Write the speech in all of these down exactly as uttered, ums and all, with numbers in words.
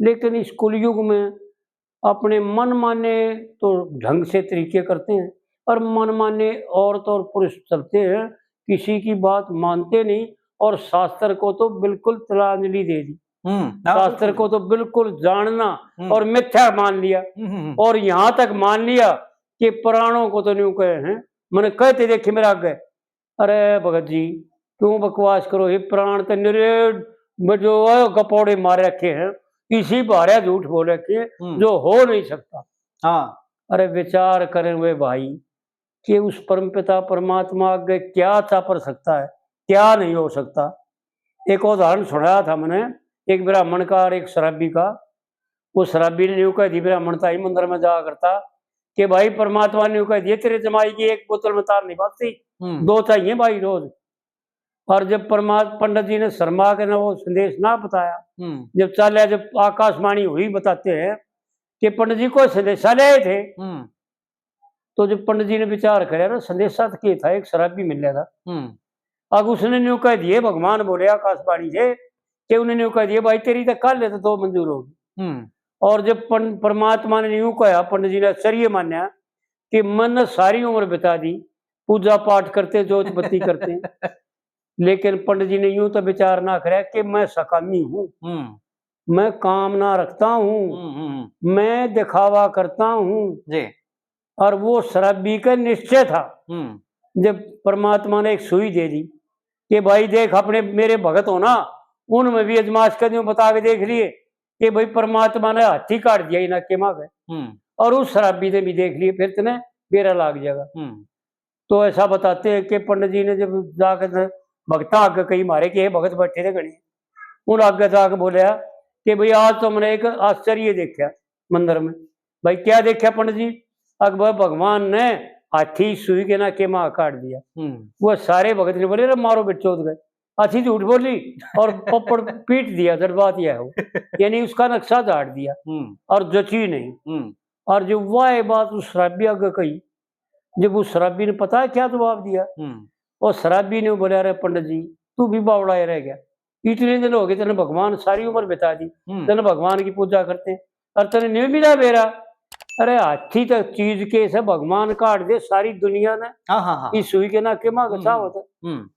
लेकिन इस कलयुग में अपने मनमाने तो ढंग से तरीके करते हैं और मनमाने औरत और पुरुष चलते हैं, किसी की बात मानते नहीं और शास्त्र को तो बिल्कुल तिलांजलि दे दी। हम्म, हाँ, शास्त्र बिल्कुल। को तो बिल्कुल जानना हम्म। और मिथ्या मान लिया। हम्म, हम्म, हम्म। और यहाँ तक मान लिया कि प्राणों को तो न्यू कहे हैं, मैंने कहते देखे मेरे आगे, अरे भगत जी, क्यों बकवास करो, ये प्राण तो निरे में जो है गपौड़े मार रखे हैं, इसी भारे झूठ बोल रखे हैं, हम्म। जो हो नहीं सकता। हाँ। अरे विचार करें वे भाई कि उस परमपिता परमात्मा आगे क्या चापर सकता है, क्या नहीं हो सकता। एक उदाहरण सुनाया था मैंने, एक ब्राह्मण का और एक शराबी का। वो शराबी ने न्यू कह दी, ब्राह्मण तो ही मंदिर में जाया करता, कि भाई परमात्मा ने न्यू कह दिया, तेरे जमाई की एक बोतल में तार नहीं बाजती, हम्म। दो चाहिए भाई रोज। और जब परमात्मा पंडित जी ने शर्मा के ना वो संदेश ना बताया, हम्म। जब चाल्या, जब आकाशवाणी हुई बताते हैं कि पंडित जी कोई संदेशा ले आए थे, हम्म। तो जब पंडित जी ने विचार करया ना, संदेशा तो के था, एक शराबी मिल लिया था। हम्म। अब उसने न्यू कह दिए, भगवान बोले आकाशवाणी से कि उन्हें न्यू कह दिए, भाई तेरी तो कल है तो दो मंजूर होगी। हम्म। और जब पन-, परमात्मा ने न्यू कहा, पंडित जी ने आश्चर्य मान्या कि मैंने सारी उम्र बिता दी पूजा पाठ करते, जोत बत्ती करते, लेकिन पंडित जी ने यूं तो विचार ना करया कि मैं सकामी हूँ, हम्म। मैं कामना रखता हूँ, हम्म, हम्म, हम्म। मैं दिखावा करता हूँ। जी। और वो शराबी का निश्चय था। हम्म। जब परमात्मा ने एक सुई दे दी कि भाई देख, अपने मेरे भगत हो ना, उनमें भी अजमाश कर दियो, बता के देख लिए कि भाई परमात्मा ने हाथी काट दिया इना के मांगे, हम्म। और उस शराबी ने भी देख लिए, फिर तने बेरा लाग जाएगा। हम्म। तो ऐसा बताते हैं कि पंडित जी ने जब जाकर भगता आगे कही मारे कि हे भगत बैठे थे घणी, उन आगे जाके बोला कि भाई आज तो मैंने एक आश्चर्य देखा मंदिर में। भाई क्या देखा पंडित जी? अकबर भगवान ने हाथी सुई के ना के मां काट दिया। हम्म। वो सारे भगत ने बोले, अरे मारो बेचोद गए, हाथी झूठ बोली और पपड़ पीट दिया, जड़ बात यह हो, यानी उसका नक्शा झाड़ दिया हम्म। और जची नहीं। हम्म। और जो वह बात उस शराबी आगे कही, जब उस शराबी ने पता है क्या जवाब दिया, हम्म। और शराबी ने बोला, अरे पंडित जी, तू भी बावड़ा ही रह गया, इतने दिन हो गए तने भगवान सारी उम्र बिता दी, हम्म। तने भगवान की पूजा करते और तने न्यू मिला बेरा। अरे हाथी तक चीज के से भगवान काट दे सारी दुनिया ने, हाँ, हाँ, हाँ। इस सुई के ना के मांगे हम्म। सा होता। हम्म।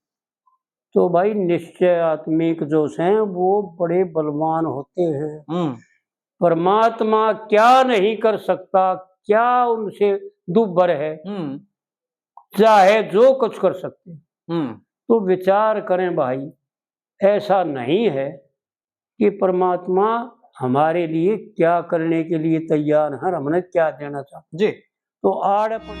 तो भाई निश्चय आत्मिक जो से वो बड़े बलवान होते हैं। हम्म। परमात्मा क्या नहीं कर सकता, क्या उनसे दुभर है, हम्म। चाहे जो कुछ कर सकते हैं। हम्म। तो विचार करें भाई, ऐसा नहीं है कि परमात्मा हमारे लिए क्या करने के लिए तैयार है और हमने क्या देना चाहते। जी। तो आड़ अपन